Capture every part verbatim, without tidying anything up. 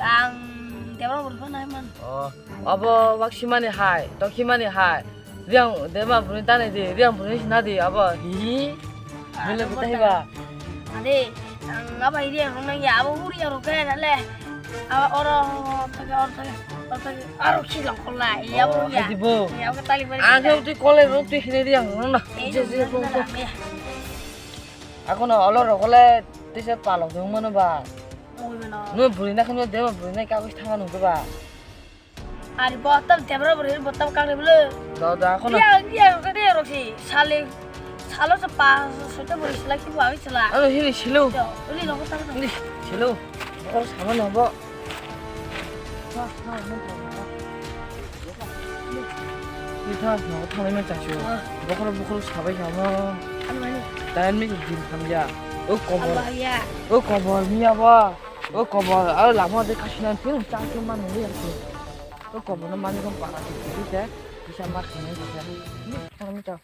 ang Debra bwrwi phano nai man. Oh, abo wak simani hai, tokimani hai. Riang dema bwrwi tanai di, riang bwrwi sina di abo. Hi? Bele Abo bwtai ta- ba. Ade, ang abo riang rok nang ya, abo uri ya rok kaya nale. Abo oro, oro thage, oro thage, oro thage, aro khilang kholai, ya Oh, abo ya. hai di bo. Ya abo tali bari Ang kaya. khe twi kole rok twi hine riang rok na. Ei Je, je, je, rok, rok, rok. rok. Ako no olo rok kole twi se palok dong mano ba. Oi mano. No bwrwi na khe no dema bwrwi na kagoj thanga nung ba. Ari bottom tebra bwrwi bottom kang le bwle. Da, da, ako na. Iya, iya, iya, roksi. Sale, salo se pa, sote bwrwi sila ki bwrwi sila. Ano hini silo. Yo, uli lo kota. Ni silo. Bokol sama no bo. Ni tha, no tha mai ma chachu. Ah. Bokol, bokol sabai sama. Ano mani. Tayan mi din tham ya. O kobor. Alo ya. O kobor miya ba. O kobor, aro lama de kasina tin chang tin man ni ya. O kobor no mani kon para ti ti te. Bisa ma khani bisa. Ni tha mi cha.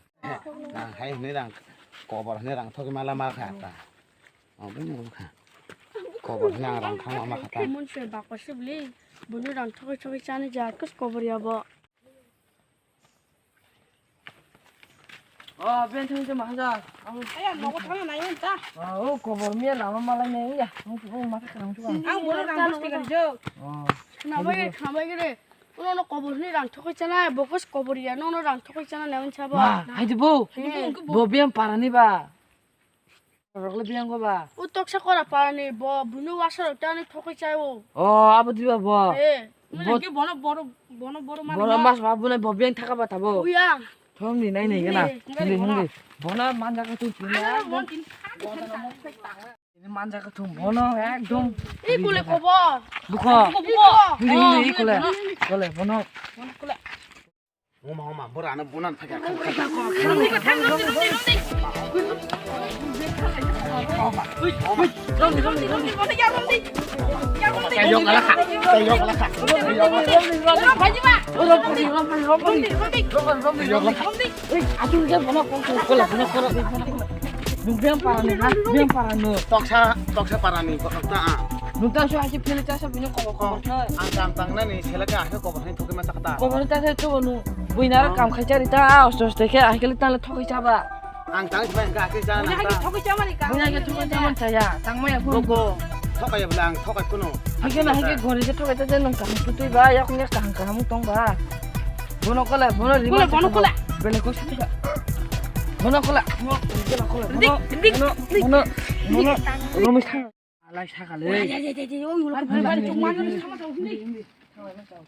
Rang hai hwnwi rang kobor hwnwi rang thogwi mala ma kha ta. Obo ni kha. Kobor hwnwi ang rang thang ma kha ta. Mon se bak pa sibli. Buni rang thogwi thogwi chani ja kus kobor ya bo. Oh, ben thang je ma ja. Ang Aya nogo thang na yun ta. Oh, kobor mi lama mala ne ya. Ang tu ma kha rang tu. Ang bolo rang thogwi kan jo. Oh. Khnabai, khnabai gede. Uno no kobor hwnwi rang thogwi chanai, bo kos kobor ya, nono rang thogwi chanai, lemon sabo. Ma, hai di bo. He. Bo biyang para ni ba. Rok le biyang go ba. U toksa kora para ni, bo bunu wasa rok tani thogwi chai o. Oh, abo di ba bo. He. Bo-, Bono boro, bono boro mana. Bono mas ba bune bo beng thaka ba tabo. Uya. Thom ni nai nai gana. Hindi, hindi, hindi, hindi. Bono manja ka tu. Ah, mon tin. Ini manja ka tu bono ekdom. Ih, kule kobo. Buko. Buko, buko. Hindi, hindi, ih, kule. Kule, bono. Bono kule. Homa, homa, bora ano bonan thaka. Yok ala kha. Yok ala kha. Yok ala kha. Oi, atu ke bono ko ko la bono ko. Nung biang para ni ha, biang para no. Toksa, toksa para ni, bakak ta, ah. Nung ta so hasi phele ta sa bini ko ko. Ang kam tang na ni, sela ka hasi ko ko ni thoke ma ta ta. Ko ko ta sa to nu. Buina ra kam khai chari ta, os os te ke, ai kele ta le thokai cha ba. Ang tang ba ga ke ja na ta. Thokai cha mani ka. Buina ke thokai cha man cha ya. Tang ma ya phone. Ko thokai ya bla ang thokai kuno. Hake na hake gori ke thokai ta nung kam tu tui ba, ya ko ya kam kam tong ba. Bono kola, bono ri. Kola, bono kola. Bele ko sita. Bono kola, mo, bono kola. Dik, dik, dik. Bono, bono, bono mi thang. Alai sakale. Ya, ya, ya, ya, ya, oi, ulo ko bari, bari, bari, chuma, chuma, chuma, chuma, chuma.